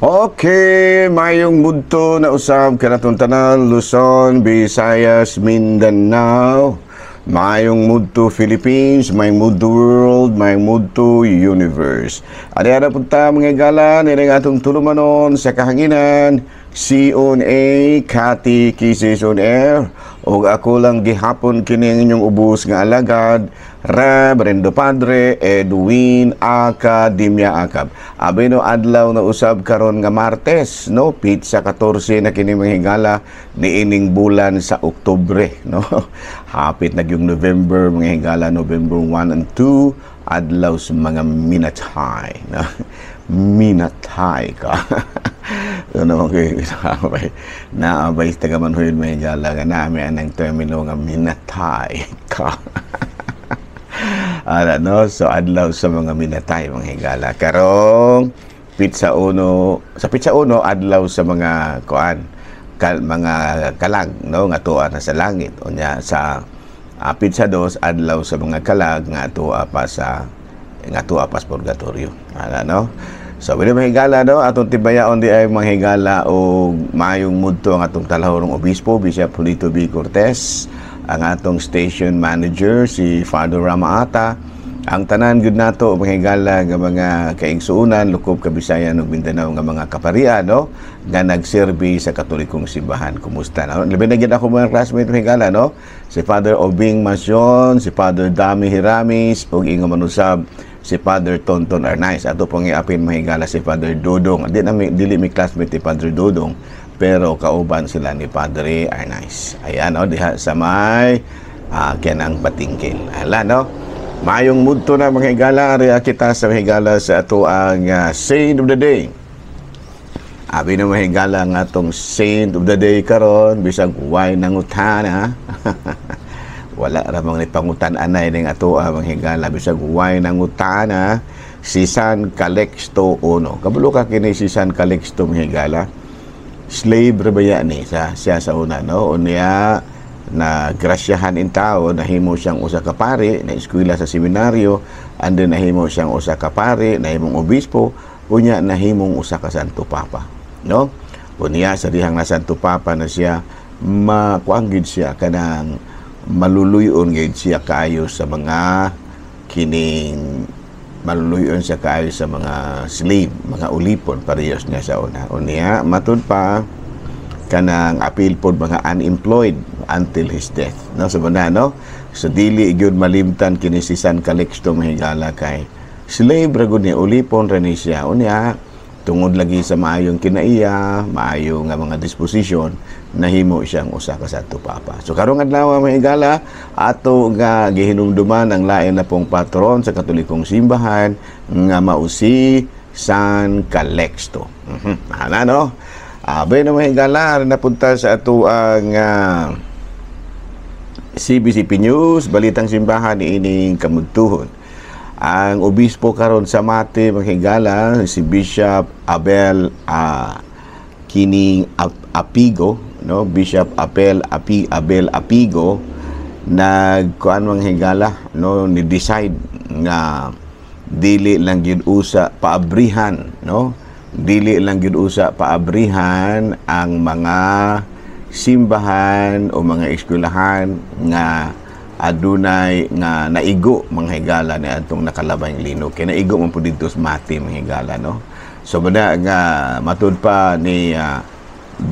Okay, mayong mudto na usab kanatong tanan, Luzon, Visayas, Mindanao. Mayong mudto Philippines, mayong mudto world, mayong mudto universe. Ani ana punta, mga higala, nining atong tulumanon sa kahanginan, C on A, Catechism on Air. Ug ako lang gihapon kini ang inyong ubos nga alagad, Reverendo Padre Edwin Academia Acab. Abi no, adlaw na usab karon nga Martes, no? Petsa 14 na kini, mga higala, niining bulan sa Oktubre, no? Hapit na yung November, mga higala, November 1 and 2, adlaw sa mga minatay, no? Minatay ka. Ano kay naabay naabay taga manhuyod, mga higala, nga nami anang termino nga minatay ka. Ala, no? So adlaw sa mga minatay, mga higala. Karong petsa 1, sa petsa 1, adlaw sa mga kuan kal, mga kalag, no, nga tuwa na sa langit. Unya sa petsa 2, adlaw sa mga kalag nga tuwa pa sa nga tuwa pa sa purgatorio. Ala, no? So, bili, mga higala, no, atong tibayaon di ay, mga higala, o maayong mudto ang atong talahorong obispo, Bishop Julito B. Cortez, ang atong station manager, si Father Ramaata, ang tanan gud nato, mga higala, nga mga kaigsuonan lukob Kabisayan ug Mindanao nga mga kaparian, no, nga nagserbi sa Katolikong simbahan. Kumusta na? Labi na gid ako mga classmate, mga higala, no? Si Father Obing Masyon, si Father Dami Hiramis, ug ingon man usab si Father Tonton Arnaiz. Ato pong iapin, mga higala, si Father Dodong. Di na dili mi classmate ni Father Dodong, pero kauban sila ni Padre Arnaiz. Ayan, oh, diha sa may Kenang Patingkil. Ala, no? Mayong mudto na, mga higala, ari kita sa mga higala sa ato ang Saint of the Day. Abi na, mga higala, nga atong Saint of the Day karon, bisag way nangutana. Wala ra mang nipangutan anay ning ato mga higala, bisag way nangutana, si San Calixto I. Kabalo ka kini si San Calixto, mga higala? Slave ra baya ni sa siya sa una, no? Unya na grasyahan in tao, nahimo siyang usa ka pari, na eskwela sa seminaryo, and then nahimo siyang usa ka pari, nahimong obispo, unya nahimong usa ka Santo Papa, no? Unya sa dihang na Santo Papa na siya, makuang gid siya, kanang maluluyon gid siya kaayo sa mga kining maluluyon siya kaayo sa mga slave, mga ulipon, parehas niya sa una. Unya matud pa kanang apil pod mga unemployed until his death, no? So na, no, so dili gyud malimtan kini si San Calixto, mga higala, kay slave ra gud ni, ulipon ra ni siya. Unya tungod lagi sa maayong kinaiya, maayo nga mga disposisyon, nahimo siyang usa ka Santo Papa. So karong adlaw, mga higala, ato nga gihinumduman ang lain na pong patron sa Katolikong simbahan nga mao si San Calixto. Ana, no? Abay na, mga higala, napunta sa ato ang CBCP News, Balitang Simbahan niining kamudtuhon. Ang obispo karon sa Mati, mga higala, si Bishop Abel kining Apigo, no? Bishop Abel Apigo nagkuan, mga higala, no, ni decide nga dili lang gyud usa paabrihan, no, dili lang gyud usa paabrihan ang mga simbahan o mga eskwelahan nga adunay nga naigo, mga higala, ni atong nakalabayng linog, kay naigo man pud didto sa Mati, mga higala, no? So bada nga matud pa ni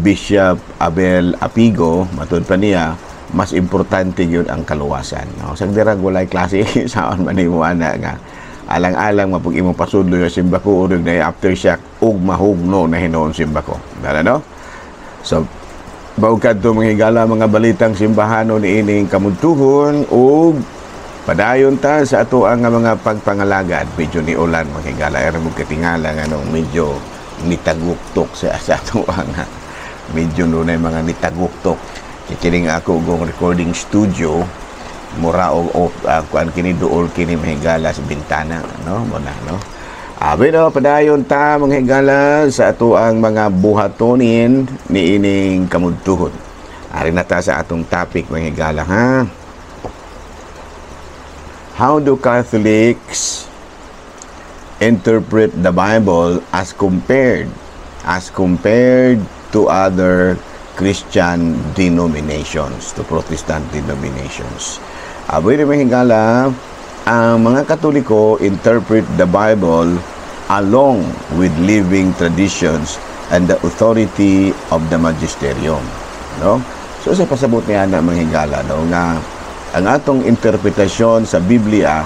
Bishop Abel Apigo, matud pa niya, mas importante gyud ang kaluwasan, no? Sa dira walay klase saan man nimo ana nga alang-alang mapug imong pasudlo sa simbako ug na aftershock ug mahugno na hinuon simbako. Dala, no? So baw kadto, mga higala, mga balitang simbahano niining kamudtuhon ug padayon ta sa ato ang mga pagpangalagad. Medyo ni ulan, mga higala, pero mo katingala nga nung medyo nitaguktok sa ato ang medyo dunay mga nitaguktok. Kikining ako gong recording studio, mura og kuan kini, duol kini, mga higala, sa bintana, no? Mo na, no? Abi no, padayon ta, mga higala, sa ato ang mga buhatonin niining kamudtuhon. Ari na ta sa atong topic, mga higala, ha. How do Catholics interpret the Bible as compared as compared to other Christian denominations, to Protestant denominations. Aboy rin, higala, ang mga Katoliko interpret the Bible along with living traditions and the authority of the magisterium. No? So sa pasabot niya na, mga higala, no, nga ang atong interpretasyon sa Biblia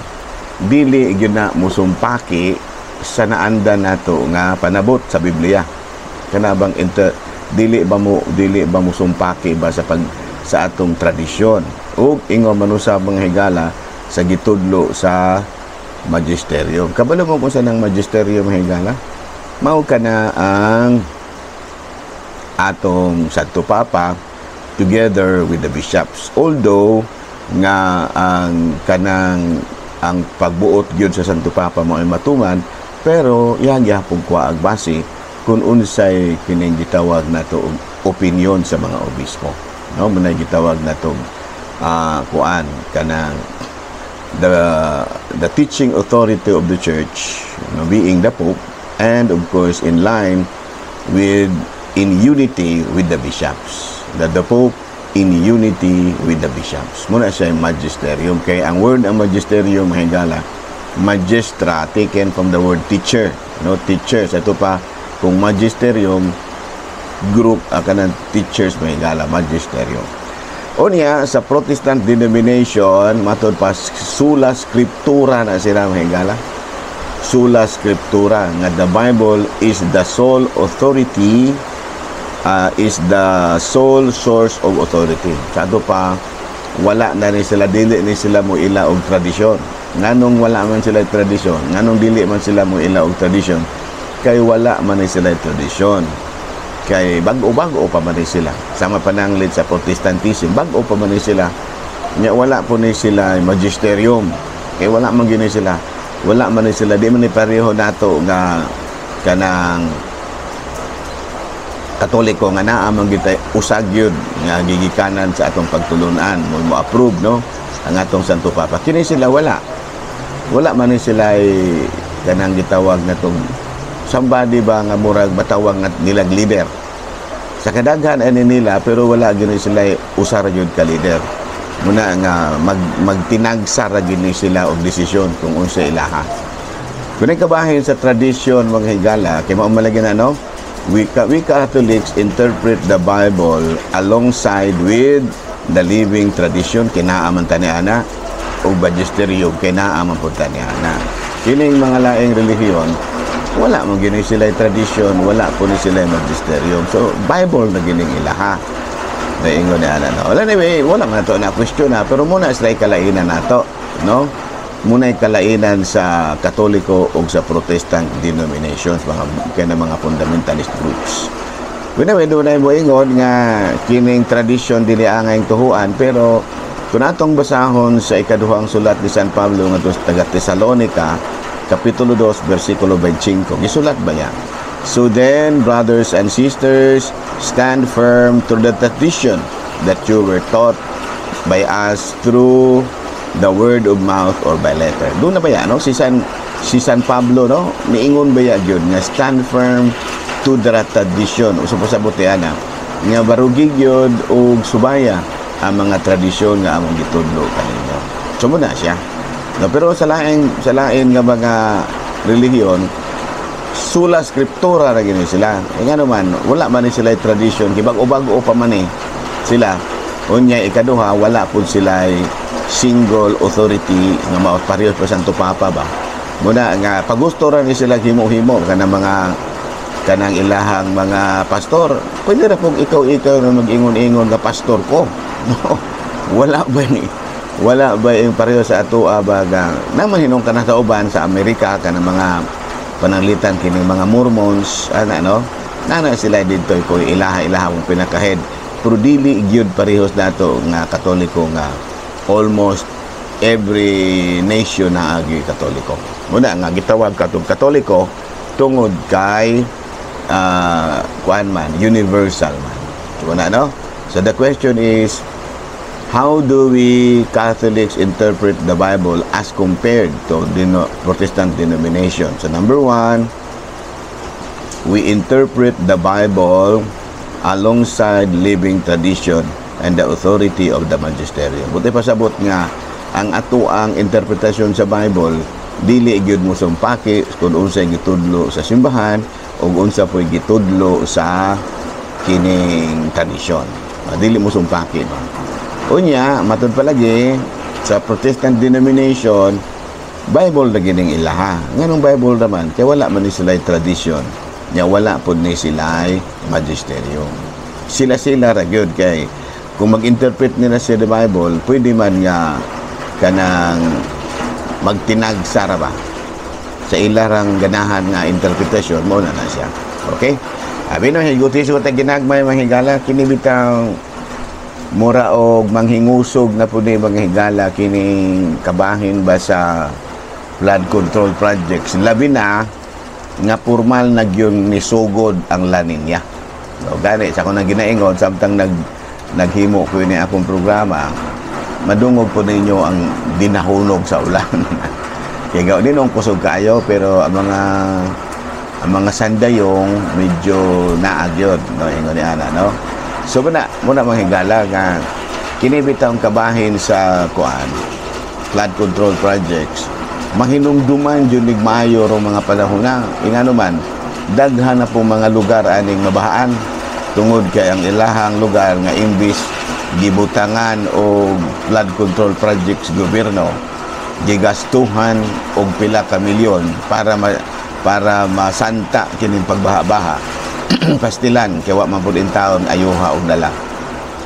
dili gyud na musumpaki sa naandan nato nga panabot sa Biblia. Kana bang dili ba mo sumpaki ba sa atong tradisyon ug ingon man usab, mga higala, sa gitudlo sa magisterium. Kabalo mo kung saan ang magisterium, mga higala? Mao kana ang atong Santo Papa together with the bishops. Although nga ang kanang ang pagbuot gyud sa Santo Papa mo ay matuman, pero iyang gihapon kuha ang base kung unsay kining gitawag nato og opinion sa mga obispo. No, mao gitawag nato kuan kanang the teaching authority of the church, being the Pope, and of course in line with, in unity with the bishops. That the Pope in unity with the bishops. Mao na siya yung magisterium. Kay ang word ang magisterium, higala, magistra, taken from the word teacher. No, teachers. Ito pa, kung magisterium, group kanang teachers, mahigala, magisterium. Unya, sa Protestant denomination, matod pa sola scriptura na sila, mahigala. Sola scriptura, nga the Bible is the sole authority, is the sole source of authority. Sa ato pa, wala na ni sila, dili ni sila mo ila og tradisyon. Nganong wala man sila tradisyon? Nganong dili man sila mo ila og tradisyon? Kay wala man ni sila tradisyon. Kay bag-o-bag-o pa man ni sila. Sama pananglit sa Protestantism, bag-o pa man ni sila. Nya wala po ni sila magisterium. Kay wala man gini sila. Wala man ni sila, di man ni pareho nato nga kanang Katoliko nga naa man kita usag yun nga gigikanan sa atong pagtulunan mo mo approve, no, ang atong Santo Papa. Kini sila wala, wala man ni sila ay kanang gitawag na tong somebody ba nga murag batawang nga nilang leader sa kadaghan ani nila, pero wala gyud sila usa ra gyud ka leader muna nga magtinagsa ra gyud ni sila og desisyon kung unsa ilaha. Kung kabahin sa tradisyon, mga higala, kay mao malagi na, no, we Catholics interpret the Bible alongside with the living tradition, kinaa man tani ana, o magisterium, kinaa man pud tani ana. Kining mga laing relihiyon, wala mo gini sila tradisyon, wala po ni sila magisterium. So Bible na gining ilaha. Naingon ni ana, no. Well, anyway, wala man nato na question na, pero mao na sila kalainan nato, no? Mao na kalainan sa Katoliko o sa Protestant denominations, mga kaya mga fundamentalist groups. Anyway, doon ay moingon nga kining tradisyon dili angay tuhuan, pero kung atong basahon sa ikaduhang sulat ni San Pablo ngadto sa taga Tesalonica, Kapitulo 2, versikulo 25, gisulat ba yan? "So then, brothers and sisters, stand firm to the tradition that you were taught by us through the word of mouth or by letter." Doon na ba yan, no? Si San Pablo, no? Niingon ba yan yun? Nga stand firm to the tradition. Uso pa sa ana. Nga barugig yun og subaya ang mga tradisyon nga among gitudlo kaninyo. So mao na siya. No, pero sa lain nga mga relihiyon, sola scriptura ra gini sila. E nga naman, wala man ni sila tradition, kay bag-o-bag-o pa man eh sila. Unya ikaduha, wala pud sila single authority nga mao parehas pa Santo Papa ba. Mao na nga pagusto ra ni sila himo-himo kanang mga kanang ilahang mga pastor. Pwede ra pong ikaw-ikaw na mag-ingon-ingon nga pastor ko. No. Wala ba yung pareho sa ato ba nga naman hinong ka na sa uban sa Amerika, kanang mga pananglitan kining mga Mormons ana, no, nana sila didto ko ilaha ilaha mong pinaka-head, pero dili gyud parehos nato nga Katoliko nga almost every nation na agi Katoliko. Mao na nga gitawag katong Katoliko tungod kay kuan man, universal man. So na, no, so the question is, how do we Catholics interpret the Bible as compared to Protestant denomination? So number one, We interpret the Bible alongside living tradition and the authority of the magisterium. Buot pasabot nga ang ato ang interpretasyon sa Bible dili gyud mo sumpaki kung unsay gitudlo sa simbahan o unsa po'y gitudlo sa kining tradisyon. Dili mo sumpaki ba. Unya, matud palagi sa Protestant denomination, Bible na gining ilaha. Nganong Bible naman? Kaya wala man ni sila tradisyon. Nya wala pod ni sila magisterium. Sila-sila ra gyud, kay kung mag-interpret nila sa the Bible, pwede man nga kanang magtinagsara ba sa ilarang ganahan nga interpretation mo na na siya. Okay? Abi no, higuti sa ginagmay, mga higala, kini bitang mura og manghingusog na pud ni, mga higala, kining kabahin ba sa flood control projects, labi na nga formal na gyud nisugod ang La Nina. So, gani sa akong nang ginaingon samtang naghimo ko ni akong programa, madungog po ninyo ang dinahunog sa ulan. Kaya gaw din kusog kaayo, pero ang mga sandayong medyo naagyod, no, ingon ni ana, no. So muna muna, mga higala, nga kini bitawng kabahin sa kuan, flood control projects, mahinumduman jud nig maayo rong mga panahon na ingano man daghan na pong mga lugar aning mabahaan tungod kay ang ilahang lugar nga imbis gibutangan og flood control projects gobyerno, gigastuhan og pila ka milyon para masanta kining pagbaha-baha. Pastilan kay wa man pud taon ayuha og dala.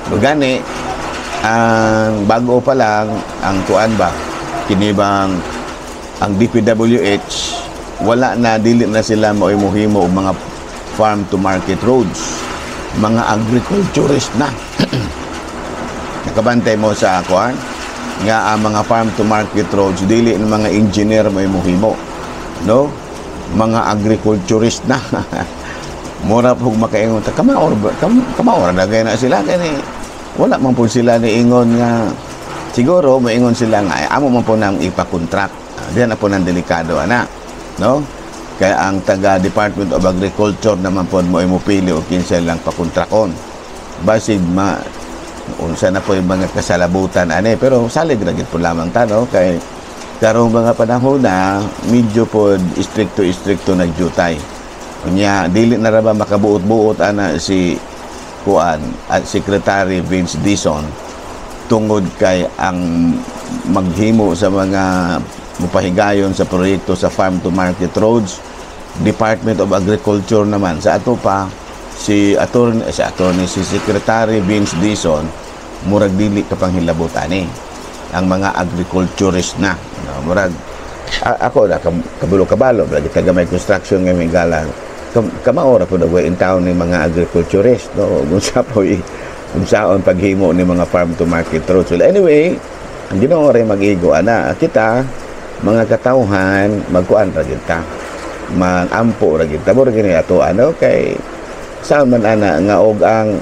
So, gani ang bago pa lang ang kuan ba, kini bang ang DPWH, wala na, dili na sila mohimuhimo og mga farm to market roads, mga agriculturist na. Nakabantay mo sa kuan nga ang mga farm to market roads, dili ng mga engineer mo muhimo, no, mga agriculturist na. Mura pug makaingon ta kamaor ba kamaor na gay na sila kani wala man pud sila ni ingon nga siguro moingon sila nga, "Ay, amo man po nang ipa-contract." Ah, diyan na po nang delikado ana, no, kaya ang taga Department of Agriculture naman po mo pili og kinsa lang pakontrakon, basig ma unsa na po yung mga kasalabutan ani. Pero salig ra gid po lamang ta, no, kay karong mga panahon na medyo po istrikto istrikto nagjutay. Unya dili na ra ba makabuot-buot ana si kuan at Secretary Vince Dizon tungod kay ang maghimo sa mga mupahigayon sa proyekto sa farm to market roads, Department of Agriculture naman. Sa ato pa si attorney, si Secretary Vince Dizon, murag dili ka panghilabot ani ang mga agriculturist na, no, murag ako na kabulo kabalo lagi taga may construction nga may gala kamao ra pud in town ni mga agriculturist, no, kung sa po'y unsaon paghimo ni mga farm to market roads. Well, anyway, ang Ginoo ray mag-igo ana. Kita mga katawhan, magkuan ra gyud ta, magampo ra gyud ta. Mura gini ato ano, kay saan man ana nga og ang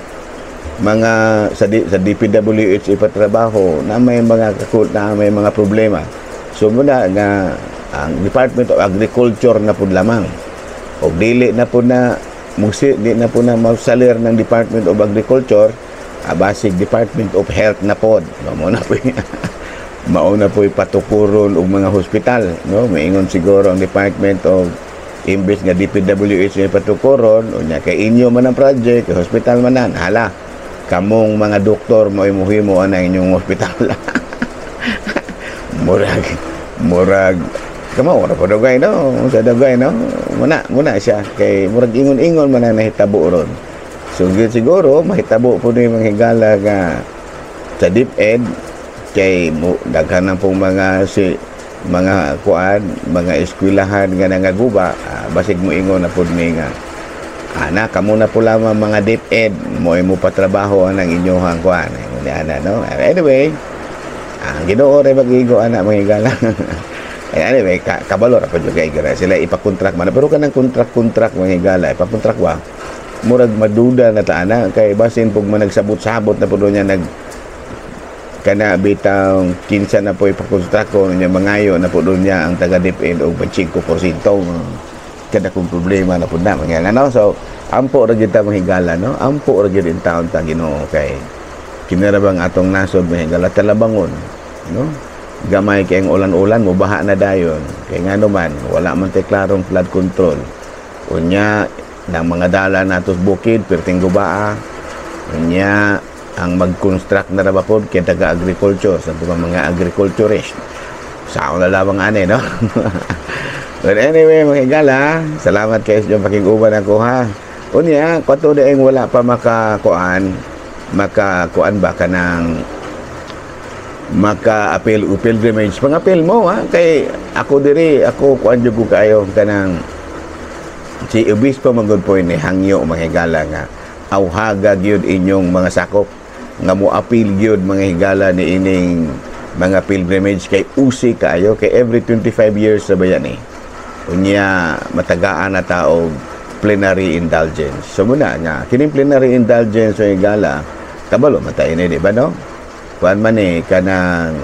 mga sa DPWH ipatrabaho na may mga kakul na may mga problema. So muna nga ang Department of Agriculture na pud lamang og dili na pud na mugsi, di na pud na masalir ng Department of Agriculture, basig Department of Health na pod, no. Mo na po mauna po patukuron og mga hospital, no. Maingon siguro ang Department of, imbes nga DPWH nga patukuron, unya kay inyo man ang project, kay hospital man na hala, kamong mga doktor mo imuhimo ana inyong hospital. Murag kamo ora po dugay, no, sa dugay, no. Muna muna siya kay murag ingon-ingon man ang nahitabo ron. So siguro mahitabo po ni, mga higala, nga sa DepEd kay mo daghan na pong mga si mga kuan, mga eskwelahan nga nangaguba. Basig mo ingon na pud ni nga ana kamo na po lamang mga DepEd mo imo patrabaho ang inyong kuan ni ana, no. Anyway, ang Ginoo ray mag-igo ana, mga higala. Eh, anyway, kabalo ra pud kay gara sila ipakontrak man, pero kanang contract-contract, mga higala, ipakontrak ba, murag maduda na ta ana kay basin pug managsabot-sabot na pud niya nag kana bitaw kinsa na po ipakontrakt ko niya, mangayo na po doon niya ang taga DepEd og 25%. Kadakong problema na pud na mga, no? So ampo ra gyud ta, mga higala, no? Ampo ra gyud intawon ta Ginoo kay kini ra bang atong nasod, mga higala, talabangon, no? Gamay kay ang ulan-ulan, mobaha na dayon kay ngano man wala man tay klarong flood control. Unya ng mga dala nato sa bukid perting gubaa. Unya ang mag-construct na ra ba pod kay taga agriculture sa mga agriculturist sa na lamang ani, no? But anyway, mga higala, salamat kayo sa inyong pakig-uban ako, ha. Unya kato daing wala pa makakuan, makakuan ba, kanang maka-apil o pilgrimage, pangapil mo, ha, kay ako diri, ako kuan jud ko kaayo kanang si obispo man gud po ni hangyo, mga higala, nga awhaga gyud inyong mga sakop nga mo-apil gyud, mga higala, ni ining mga pilgrimage kay usi kaayo kay every 25 years sa bayan eh. Unya matagaan na ta og plenary indulgence. So muna nga kining plenary indulgence, mga higala, kabalo man ta ini, di ba, no? Kuan man eh, kanang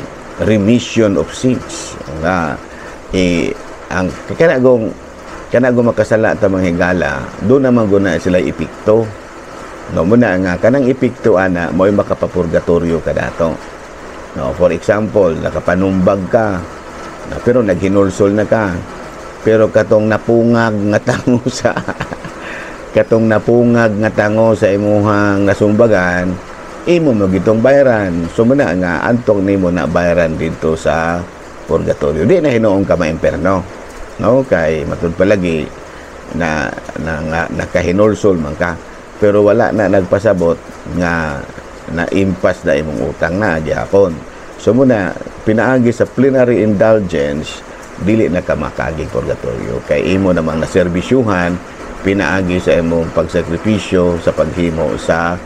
remission of sins nga eh, ang kana gong makasala ta, mga higala, do naman guna sila epekto, no? Muna nga kanang epekto ana mo'y makapapurgatorio ka dato, no? For example, nakapanumbag ka no, pero naghinulsol na ka, pero katong napungag nga tango sa imuhang nasumbagan, imo mo gitong bayaran. So muna nga antok nimo na bayaran dito sa purgatorio. Di na hinuon ka maimperno, no? Kay matud palagi na, na, nga, nakahinulsol man ka, pero wala na nagpasabot nga na impas na imong utang na gihapon. So muna pinaagi sa plenary indulgence, dili na ka makaaging purgatorio kay imo namang naserbisyuhan pinaagi sa imong pagsakripisyo sa paghimo sa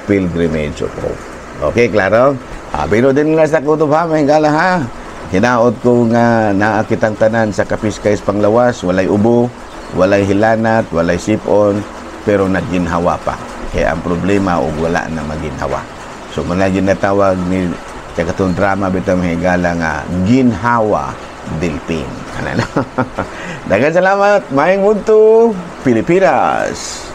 pilgrimage of hope. Okay, klaro? Ah, pero din nga sa kutob ha, mga higala, ha. Hinaot ko nga naa kitang tanan sa kapiskay panglawas, walay ubo, walay hilanat, walay sipon, pero nagginhawa pa. Kaya ang problema og wala na maginhawa. So muna ginatawag ni sa katong drama bitaw, mga higala, nga Ginhawa Delpin. Ano na? Daghang salamat. Maayong udto, Pilipinas.